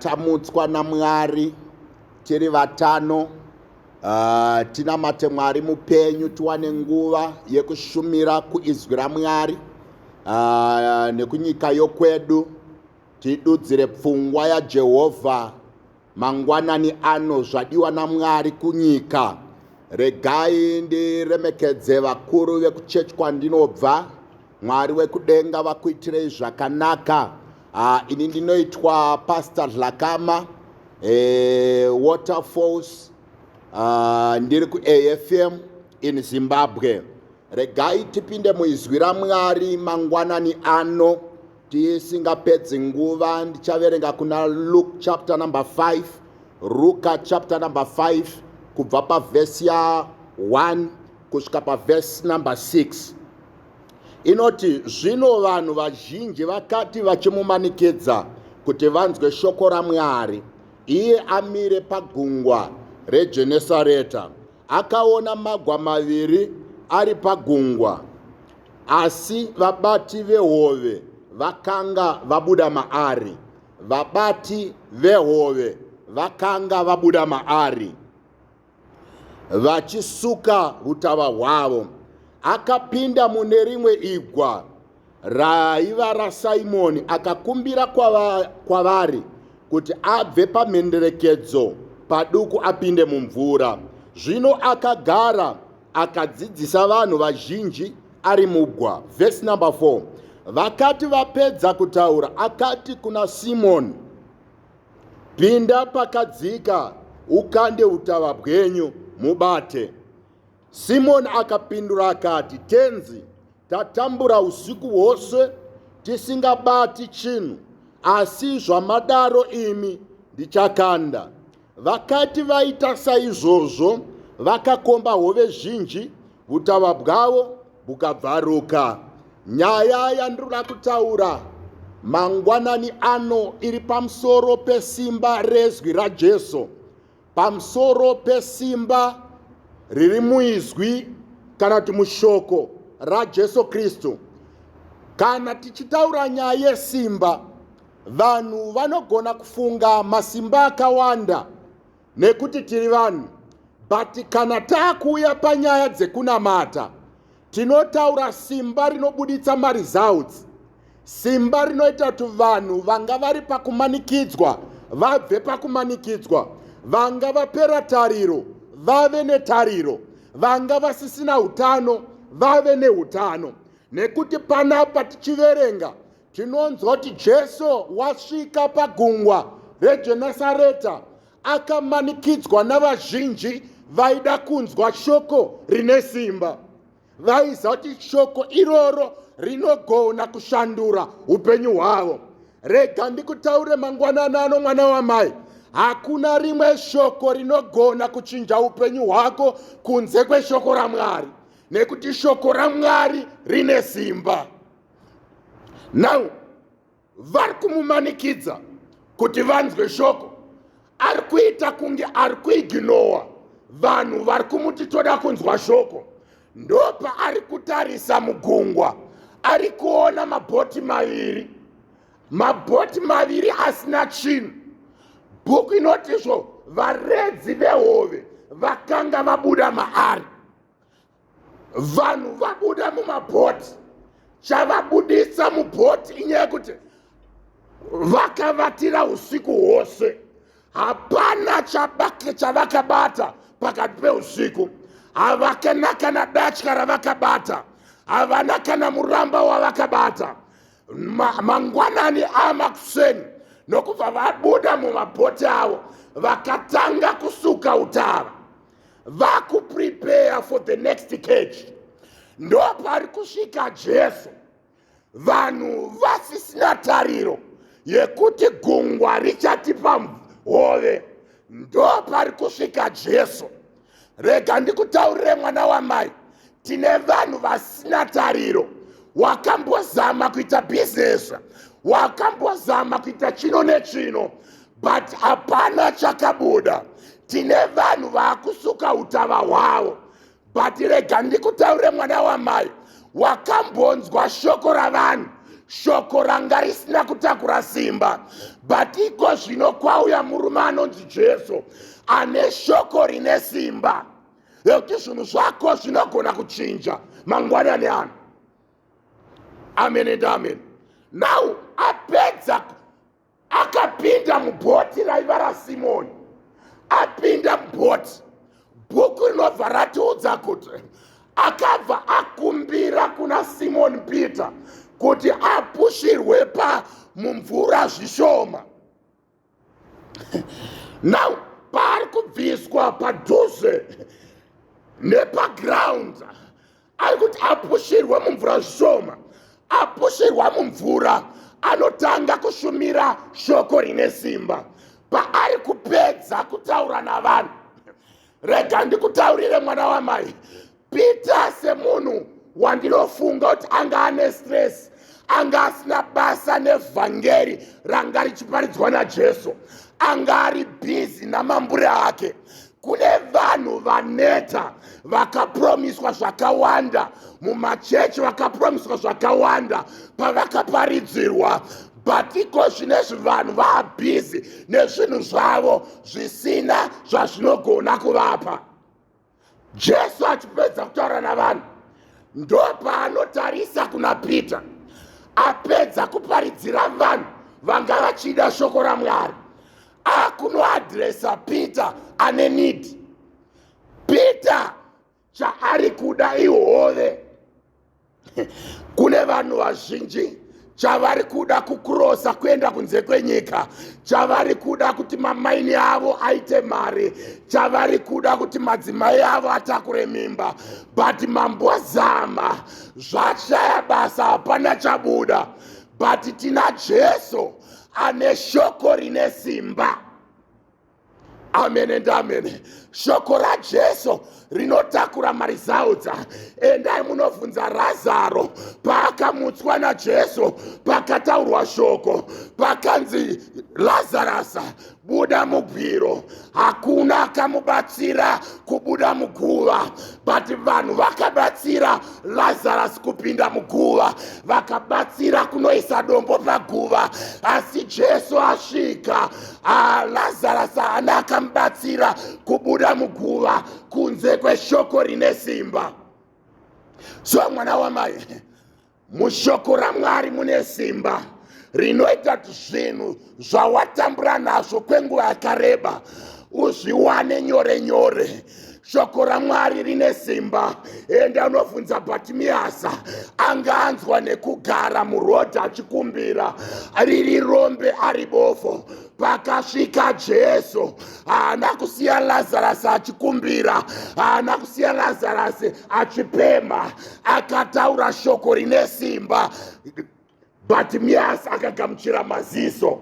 Tamutswa naMwari tiri vatano. Tinamate Mwari mupenyu, tiwane nguva yekushumira kuizwi raMwari nekunyika yokwedu, tidudzire pfungwa yaJehovha mangwanani ano, zvadiwa naMwari kunyika. Regai ndiremekedze vakuru vekuchechi kwandinobva. Mwari wekudenga vakuitirei zvakanaka. Ini ndinoitwa Pastor Dhlakama, Waterfalls. Ndiri kuAFM in Zimbabwe. Regai tipinde muizwi raMwari mangwanani ano tisingapedzi nguva. Ndichaverenga kuna Luke chapter number 5, Ruka chapter number 5, kubva pavhesi ya1 kusvika pavhesi number 6. Inoti, "Zvino vanhu vazhinji vakati vachimumanikidza kuti vanzwe shoko raMwari, iye amire pagungwa reGenesareta, akaona magwa maviri ari pagungwa, asi vabati vehove vakanga vabuda maari." Vabati vehove vakanga vabuda maari vachisuka utava hwavo. Akapinda mune rimwe igwa raiva raSimoni, akakumbira kwavari kuti abve pamhenderekedzo paduku apinde mumvura. Zvino akagara, akadzidzisa vanhu vazhinji ari mugwa. Vhesi number 4: Vakati vapedza kutaura, akati kuna Simoni, "Pinda pakadzika, ukande utava bwenyu mubate." Simoni akapindura akati, "Tenzi, tatambura usiku hwose tisingabati chinhu, asi zvamadaro imi, ndichakanda." Vakati vaita saizvozvo, vakakomba hove zhinji, utava bwavo bukabvaruka. Nyaya yandinoda kutaura mangwanani ano iri pamusoro pesimba rezwi raJesu, pamusoro pesimba riri muizwi kana kuti mushoko raJesu Kristu. Kana tichitaura nyaya yesimba, vanhu vanogona kufunga masimba akawanda nekuti tiri vanhu, but kana taakuuya panyaya dzekunamata, tinotaura simba rinobuditsa maresults, simba rinoita kuti vanhu vanga vari pakumanikidzwa vabve pakumanikidzwa, vanga vapera tariro vave netariro, vanga vasisina utano vave neutano. Nekuti panapa tichiverenga, tinonzwa kuti Jesu wasvika pagungwa reGenesareta, akamanikidzwa navazhinji vaida kunzwa shoko rine simba, vaiziva kuti shoko iroro rinogona kushandura upenyu hwavo. Rega ndikutaure mangwanani ano, mwana wamai, hakuna rimwe shoko rinogona kuchinja upenyu hwako kunze kweshoko raMwari, nekuti shoko raMwari rine simba. Now vari kumumanikidza kuti vanzwe shoko. Ari kuita kunge ari kuignora vanhu vari kumuti toda kunzwa shoko. Ndopaari kutarisa mugungwa, ari kuona mabhoti maviri, mabhoti maviri asina chinhu. Bhuku inotizvo varedzi vehove vakanga vabuda maari. Vanhu vabuda mumabhoti. Chavabudisa mubhoti inyaya yekuti vakavatira usiku hwose, hapana chavakabata pakati peusiku. Havakana kana datya ravakabata, havana kana muramba wavakabata. Mangwanani amakuseni, nokubva vabuda mumabhoti avo, vakatanga kusuka utava, vakuprepare for the next catch. Ndopari kusvika Jesu, vanhu vasisina tariro yekuti gungwa richatipa hove. Ndopari kusvika Jesu. Rega ndikutaurire, mwana wamai, tine vanhu vasina tariro. Wakambozama kuita bhizinesi, wakambozama kuita chino nechino, but hapana chakabuda. Tine vanhu vaakusuka utava hwavo, but rega ndikutaurire, mwana wamai, wakambonzwa shoko ravanhu. Shoko ranga risina kutakura simba, but iko zvino kwauya murume anonzi Jesu ane shoko rine simba rekuti zvinhu zvako zvinogona kuchinja mangwanani ano. Amen and amen. Now apedza akapinda mubhoti raiva raSimoni. Apinda mubhoti, bhuku rinobva ratiudza kuti akabva akumbira kuna Simoni Peter kuti apushirwe pamumvura zvishoma. Now paari kubviswa padhuze nepaground, ari kuti apushirwe mumvura zvishoma. Apushirwa mumvura, anotanga kushumira shoko rine simba. Paari kupedza kutaura navanhu, rega ndikutaurire, mwana wamai, Peter semunhu wandinofunga kuti anga ane stress, anga asina basa nevhangeri ranga richiparidzwa naJesu, anga ari bhizi namambure ake. Kune vanhu vaneta, vakapromiswa zvakawanda mumachechi, vakapromiswa zvakawanda pavakaparidzirwa, but iko zvinezvi vanhu vaabhizi nezvinhu zvavo zvisina zvazvinogona kuvapa. Jesu achipedza kutaura navanhu, ndopaanotarisa kuna Peter. Apedza kuparidzira vanhu vanga vachida shoko raMwari, akunoadresa Peter ane need. Peter chaari kuda ihove. Kune vanhu vazhinji chavari kuda kukurosa kuenda kunze kwenyika, chavari kuda kuti mamaini avo aite mari, chavari kuda kuti madzimai avo atakure mimba, but mambozama zvashaya basa, hapana chabuda. But tina Jesu ane shoko rine simba. Amen and amen. Shoko raJesu rinotakura maresults. Endai munovhunza Razaro paakamutswa naJesu, pakataurwa shoko, pakanzi Lazarus buda mubwiro, hakuna akamubatsira kubuda muguva, but vanhu vakabatsira Lazarus kupinda muguva, vakabatsira kunoisa dombo paguva. Asi Jesu asvika, Lazarus haana akamubatsira kubuda muguva kunze kweshoko rine simba. So mwana wamai, mushoko raMwari mune simba rinoita kuti zvinhu zvawatambura nazvo kwenguva yakareba uzviwane nyore nyore. Shoko raMwari rine simba. Enda unobvunza Bhatimiyasa, anga anzwa nekugara murodhi achikumbira, riri rombe, ari bofo. Pakasvika Jesu, haana kusiya Lazarasi achikumbira, haana kusiya Lazarasi achipemha. Akataura shoko rine simba, Bhatimiyasi akagamuchira maziso.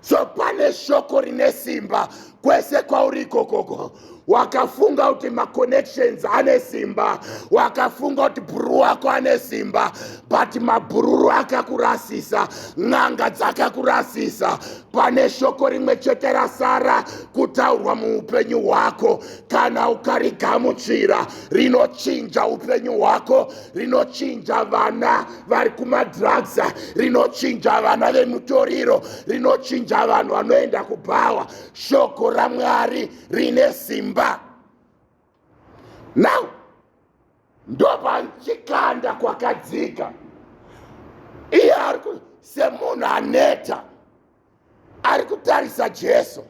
So pane shoko rine simba kwese kwauri ikokoko. Wakafunga kuti maconnections ane simba, wakafunga kuti bhururu wako ane simba, but mabhururu akakurasisa, n'anga dzakakurasisa. Pane shoko rimwe chete rasara kutaurwa muupenyu hwako, kana ukarigamuchira rinochinja upenyu hwako, rinochinja vana vari kumadrugs, rinochinja vana vemutoriro, rinochinja vanhu vanoenda kubhawa. Shoko raMwari rine simba. Now ndopanchikanda kwakadzika, iye ari semunhu aneta, ari kutarisa Jesu,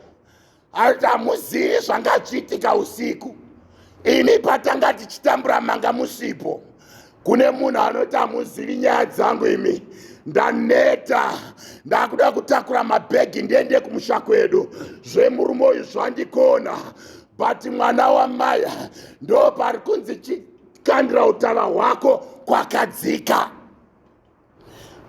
ariti, hamuzivi zvanga zvichiitika usiku, ini patanga tichitambura manga musipo. Kune munhu anoti, hamuzivi nyaya dzangu imi, ndaneta, ndakuda kutakura mabhegi ndiende kumusha kwedu, zvemurume uyu zvandikona. But mwana wamaya, ndo pari kunzi chikandira utava hwako kwakadzika.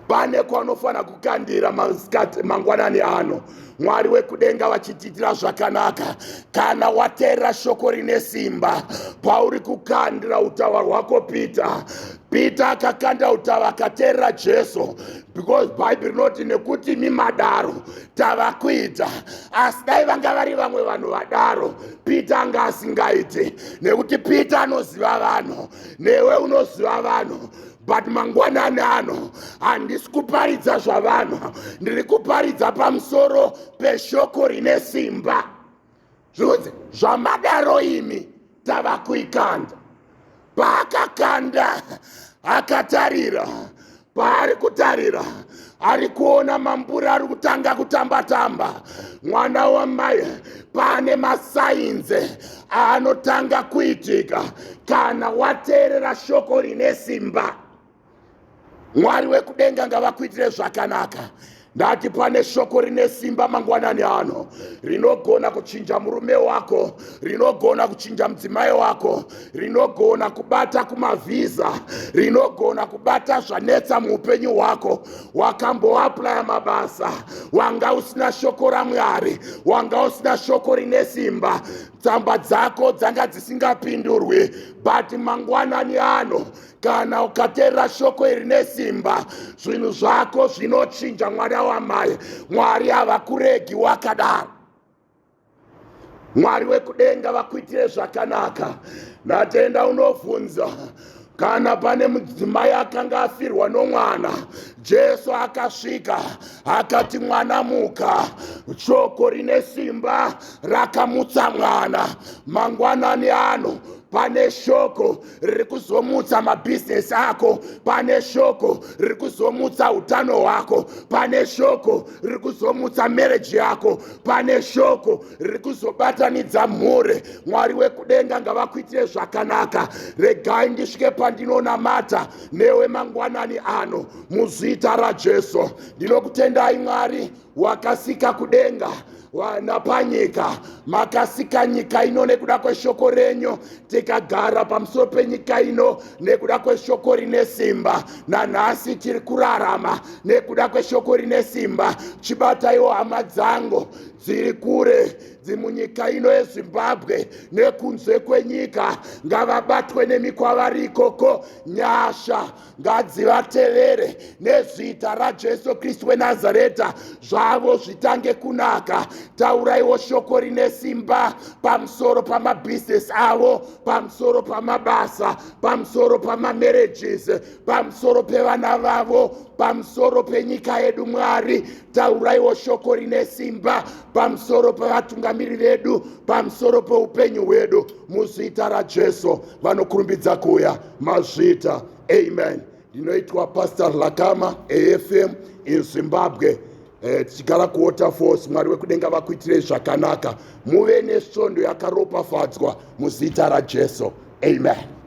Pane kwaunofanira kukandira masikati mangwanani ano. Mwari wekudenga vachitiitira zvakanaka. Kana wateerera shoko rine simba pauri kukandira utava rwako, Peter akakanda utava akateerera Jesu, because Bhaibheri rinoti nekuti imi madaro tava kuita. Asi dai vanga vari vamwe vanhu vadaro, Peter anga asingaiti, nekuti Peter anoziva vanhu, newe unoziva vanhu. But mangwanani ano handisi kuparidza zvavanhu, ndiri kuparidza pamusoro peshoko rine simba. Zvikunzi zvamadaro imi tava kuikanda. Paakakanda akatarira, paari kutarira ari kuona mambure ari kutanga kutamba tamba. Mwana wamai, pane masainze anotanga kuitika kana wateerera shoko rine simba. Mwari wekudenga ngavakuitire zvakanaka. Ndati pane shoko rine simba mangwanani ano rinogona kuchinja murume wako, rinogona kuchinja mudzimai wako, rinogona kubata kumavhiza, rinogona kubata zvanetsa muupenyu hwako. Wakamboaplaya mabasa, wanga usina shoko raMwari, wanga usina shoko rine simba, tsamba dzako dzanga dzisingapindurwi. But mangwanani ano kana ukateerera shoko iri nesimba, zvinhu zvako zvinochinja. Mwana wamai, Mwari havakuregi wakadaro. Mwari wekudenga vakuitire zvakanaka. Ndatenda. Unobvunza kana pane mudzimai akanga afirwa nomwana, Jesu akasvika akati, "Mwana, muka." Shoko rine simba rakamutsa mwana. Mangwanani ano pane shoko riri kuzomutsa mabhizinesi ako, pane shoko riri kuzomutsa utano hwako, pane shoko riri kuzomutsa marriage yako, pane shoko riri kuzobatanidza mhuri. Mwari wekudenga ngavakuitire zvakanaka. Regai ndisvike pandinonamata newe mangwanani ano muzita raJesu. Ndinokutendai Mwari wakasika kudenga napanyika. Makasika nyika ino nekuda kweshoko renyu, tikagara pamusoro penyika ino nekuda kweshoko rine simba. Nanhasi tiri kurarama nekuda kweshoko rine simba. Chibataiwo hama dzangu dziri kure, dzimunyika ino yeZimbabwe nekunze kwenyika. Ngavabatwe nemi kwavari ikoko. Nyasha ngadzivatevere nezita raJesu Kristu weNazareta. Zvavo zvitange kunaka. Tauraiwo shoko rine simba pamusoro pamabhizinesi avo, pamusoro pamabasa, pamusoro pamamarriages, pamusoro pevana vavo, pamusoro penyika yedu. Mwari, tauraiwo shoko rine simba pamusoro pevatungamiri vedu, pamusoro peupenyu hwedu, muzita raJesu. Vanokurumbidza kuuya, mazvita. Amen. Ndinoitwa Pastor Lakama, AFM in Zimbabwe, tichigara kuWaterfalls. Mwari wekudenga vakuitirei zvakanaka. Muve nesvondo yakaropafadzwa muzita raJesu. Amen.